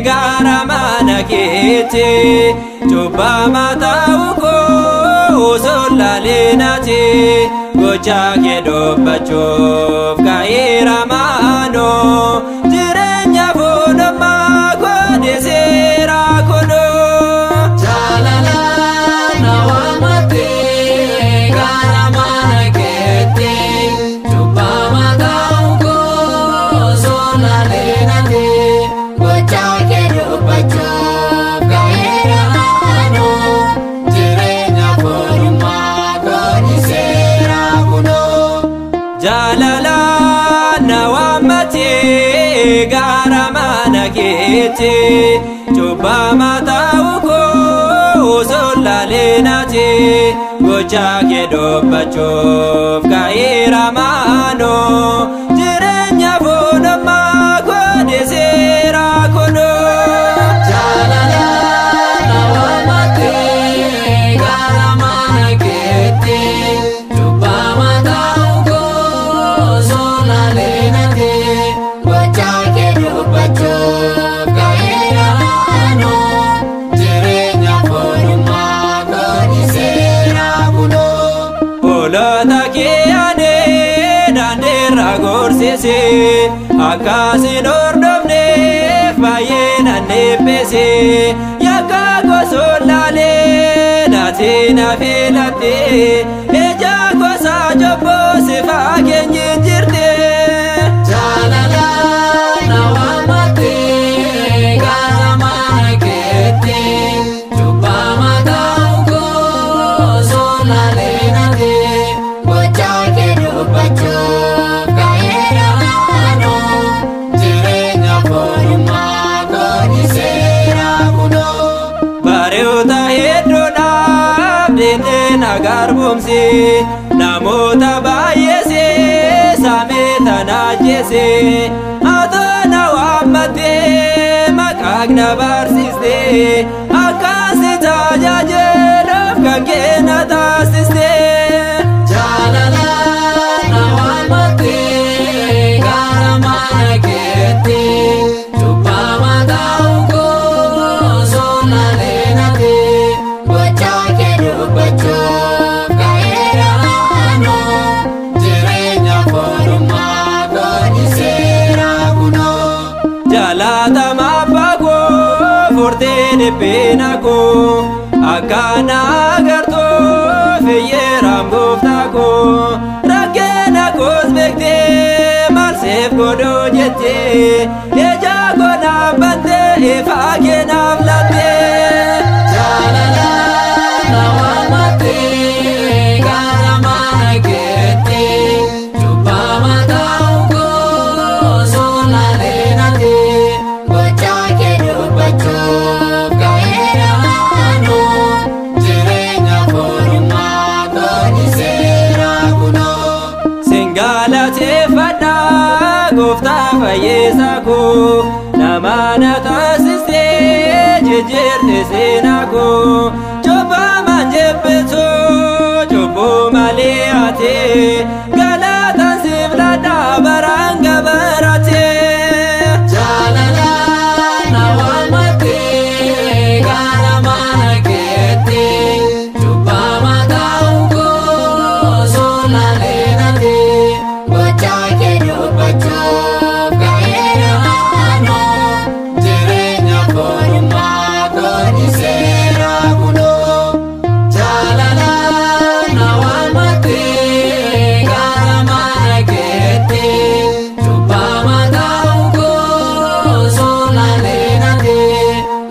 gara mana keetti cubbama ta'uu koo osoo laaleenaati gocha kee dubbachuuf ka'eera maanoo jireenya foonummaa godhe seera kunoo. Jaalala na waammatte gara mana keetti cubbama ta'uu koo osoo laaleenaati gocha kee dubbachuuf ka'eera maanoo jireenya foonummaa godhe seera kunoo. Jaalala na waammatte gara mana keetti cubbama ta'uu koo osoo laaleenaati gocha kee dubbachuuf ka'eera maanoo jireenya foonummaa godhe seera kunoo. Jaalala na waammatte gara mana keetti cubbama ta'uu koo osoo laaleenaati gocha kee dubbachuuf ka'eera maanoo jireenya foonummaa godhe seera kunoo. Hoolota kee daandiirra gorsise akkasiin hordofneef baay'ee nan dhiphise yakka gosoon laalee naati na filatte ija gosa jobboo sifaa keenyi jirte. Jaalala na waammatte gara mana keetti cubbama ta'uu koo osoo laaleenaati gocha kee dubbachuuf ka'eera maanoo jireenya foonummaa godhe seera kunoo. Bareeota hedduudhaaf deemtee na garboomsi namoota baay'eese saamee tana ajjeese atoo na waammattee maqaa na barsiiste akkasi tajaajiluuf kan kee na taasiste. Jaalala na waammatte gara mana keetti cubbama ta'uu koo osoo laaleenaati gocha kee dubbachuuf ka'eera maanoo jireenya foonummaa godhe seera kunoo. Jaalatama abbaa koo furtee dhiphina koo akkana agartuu fiyyeeraam gooftaa koo rakkina koos beektee maal siif godhuu jettee ija koo naaf bantee ifaa kee naaf laattee. Jaalala na waammatte gara mana keetti cubbama ta'uu koo osoo laaleenaati gocha kee dubbachuuf ka'eera maanoo jireenya foonummaa godhe seera kunoo. Singalateeffadha gooftaa fayyisaa koo nama na taasistee jijjiirte seenaa koo cubbamaan jibbitu cubbuu malee ati galataan siif laadha baraan gabarate. Jaalala na waammatte gara mana keetti cubbama ta'uu koo osoo laaleenaati gocha kee dubbachuuf ka'eera maanoo jireenya foonummaa godhe seera kunoo. Jaalala na waammatte gara mana keetti cubbama ta'uu koo osoo laaleenaati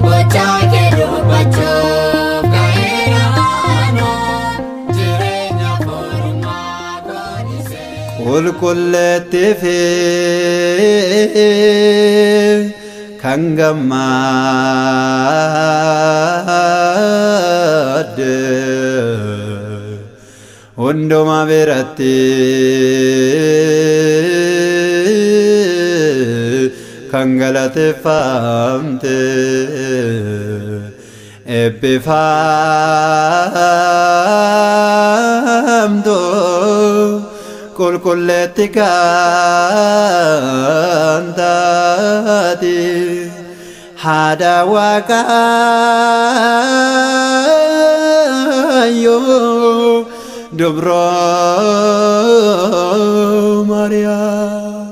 gocha kee dubbachuuf ka'eera maanoo jireenya foonummaa godhe seera. Qulqulleetti fi kan gammadde hunduma biratti kan galateeffamte eebbifamtu qulqulleetti kan taate. Haadha Waaqayyoo Dubroo Maariyaam.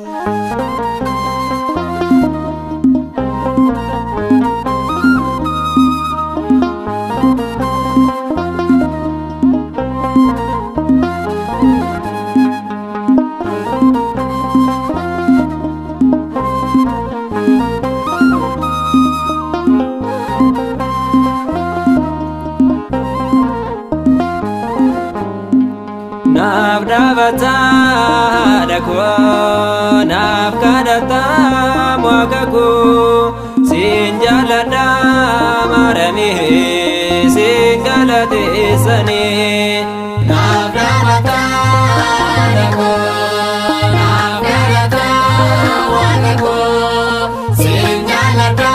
Naaf dhaabataa dhakoo naaf kadhataa waaqa koo siin jaalladha maaramee siin galateessanii. Naaf dhaabataa dhakoo naaf kadhataa waaqa koo siin jaalladha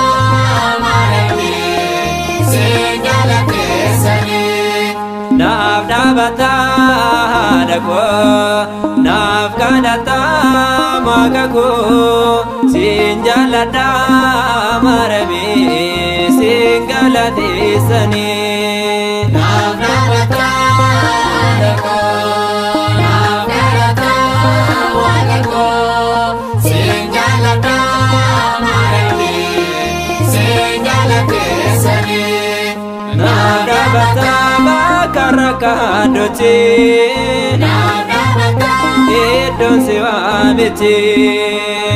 maaramee siin galateessanii. Naaf dhaabataa dhakoo naaf kadhataa waaqa koo siin jaalladha maaramee siin galateessanii. Naaf dhaabataa dhakoo naaf kadhataa waaqa koo siin jaalladha maaramee siin galateessanii. Naaf dhaabataa bakka rakkaaddotti Naaf dhaabataa iddoon si waamiti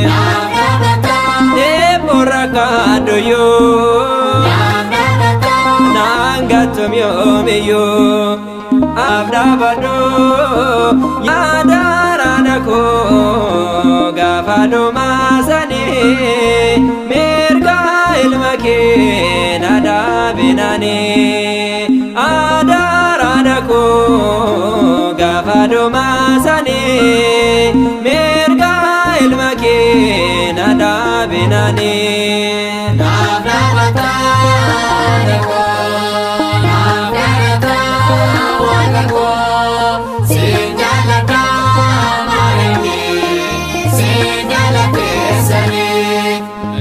naaf dhaabataa deemuu rakkaaddoyyuu naaf dhaabataa naan gattum yoomiyyuu naaf dhaabadhu yaada raana koo gaafa dhumaa sanii mirga ilma kee na dhaabinanii adaaraadha koo gaafa dhumaa sanii mirga ilma kee na dhaabinanii. Naaf dhaabataa dhakoo naaf kadhataa waaqa koo siin jaalladha maaramee siin galateessanii.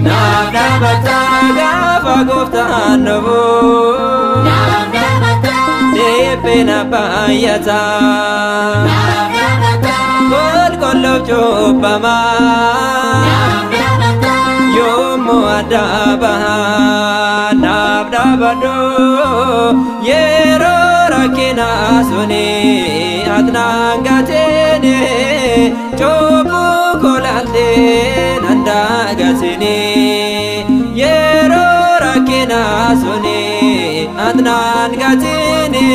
Naaf dhaabataa gaafa gooftaan dhufu Naaf dhaabataa dhiphina baay'ataa naaf dhaabataa qulqulluuf cubbamaa naaf dhaabataa yommuu adda bahaa naaf dhaabadhu yeroo rakkinaa suni ati gateeni cubbuu kolaaltee nan daagatini yeroo rakkinaa suni ati gateeni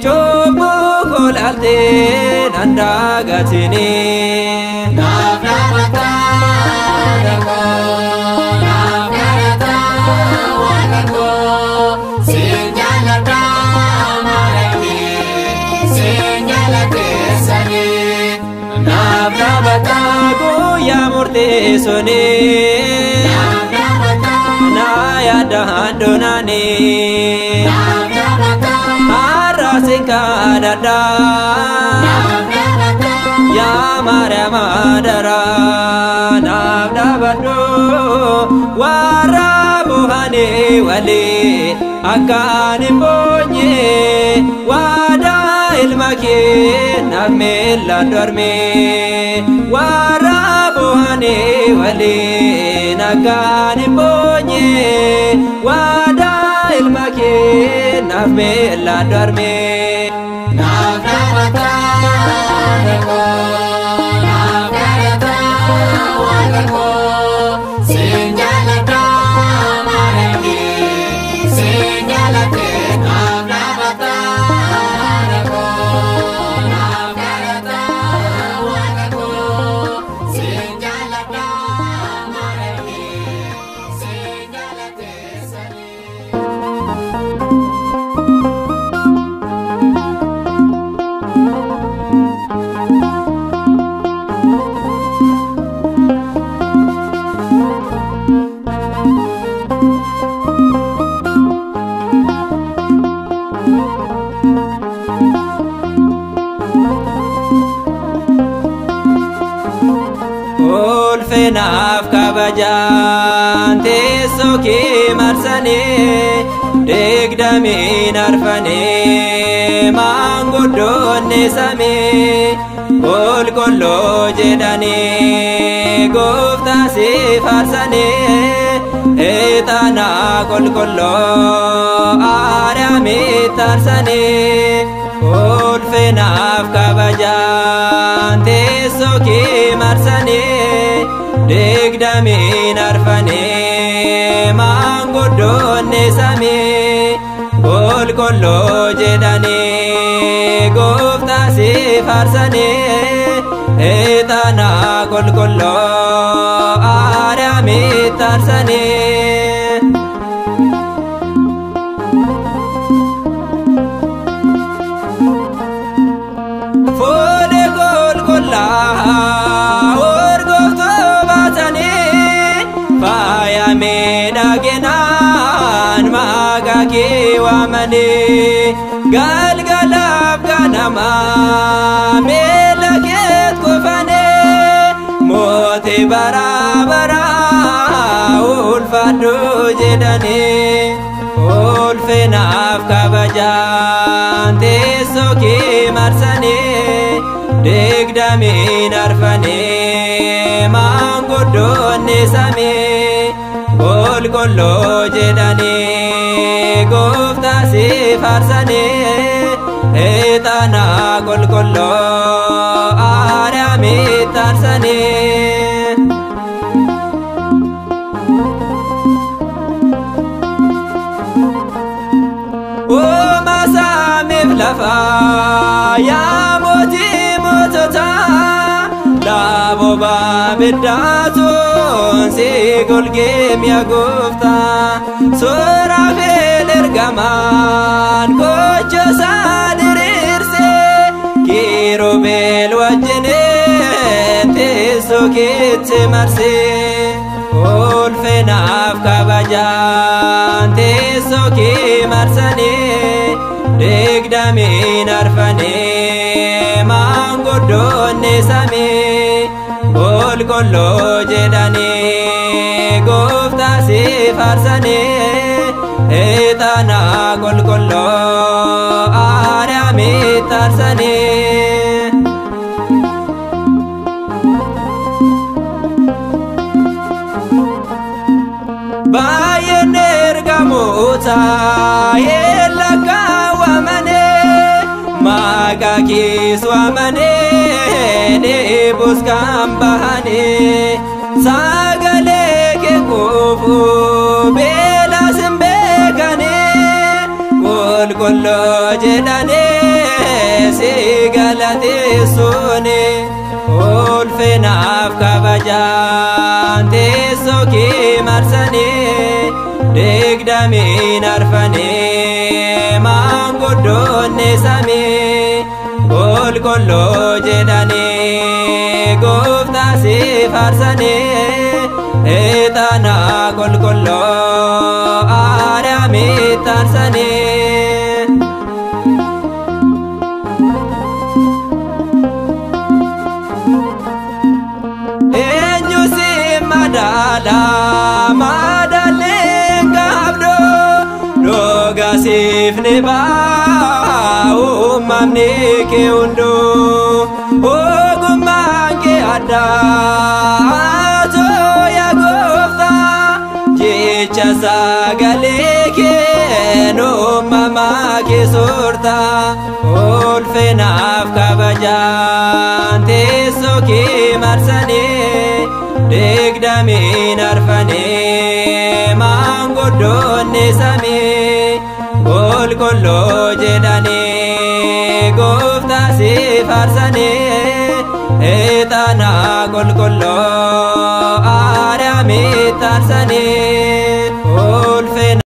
cubbuu kolaaltee nan daagatini. Naaf dhaabataa dhakoo naaf kadhataa waaqa koo siin jaalladha maaramee siin galateessanii. Naaf dhaabataa guyyaa murtee suni Naaf dhaabataa na yaada handhunaanii naaf dhaabataa har'a siin kadhadha naaf dhaabataa yaa Maariyaam adaraa naaf dhaabadhu warra bu'anii walii akka ani hin boonye waadaa ilma kee naaf miillaan dorme warra bu'anii waliin akka ani hin boonye waadaa ilma kee naaf miillaan dorme. Naaf dhaabataa dhakoo naaf kadhataa waaqa koo siin jaalladha maaramee siin galatee. Naaf dhaabataa dhakoo naaf kadhataa waaqa koo siin jaalladha maaramee siin galateessanii. Ulfinaaf kabajaan teessoo teessoo kee marsanii digdamiin arfanii maanguddoonni samii qulqulluu jedhanii gooftaa si faarsanii ixaana qulqulluu Aariyaamitti aarsanii ulfinaaf kabajaan teessoo kee marsanii digdamiin arfanii maanguddoonni samii qulqulluu jedhanii gooftaa si faarsanii ixaana qulqulluu Aariyaamitti aarsanii. Fuudhee qulqullaa'aa urgooftuu baatanii faaya miidhaginaan maqaa kee waamanii galgalaaf ganamaa miila keet kufanii mootii bara baraa ulfaadhu jedhanii ulfinaaf kabajaan teessoo kee marsanii digdamiin arfanii maanguddoonni samii qulqulluu jedhanii gooftaa si faarsanii ixaana qulqulluu Aariyaamitti aarsanii. Uumaa samiif lafaa yaa mootii moototaa laabooba biddaatuun si golgeem yaa gooftaa Suraafeel ergamaan gocha isaa diriirse Kiirubeel wajjiniin teessoo keetti marsee ulfinaaf kabajaan teessoo kee marsanii digdamiin arfanii maanguddoonni samii qulqulluu jedhanii gooftaa si faarsanii ixaana qulqulluu Aariyaamitti aarsanii. Baay'een ergamoota hin lakkaawwamanii maqaa kees waamanii dheebus kan bahanii sagalee kee quufuu beelas hin beekanii qulqulluu jedhanii si galateessuuni. Ulfinaaf kabajaan teessoo kee marsanii digdamiin arfanii maanguddoonni samii qulqulluu jedhanii gooftaa si faarsanii ixaana qulqulluu Aariyaamitti aarsanii. Eenyu si madaala madaaleen qabdu dhuga siif ni ba'a uumamni kee hunduu ogummaan kee addaa yaa gooftaa jecha sagalee kee uumamaa kee soorta ulfinaaf kabajaan teessoo kee marsanii digdamiin arfanii maanguddoonni samii qulqulluu jedhanii gooftaa si faarsanii ixaana qulqulluu Aariyaamitti aarsanii ulfina.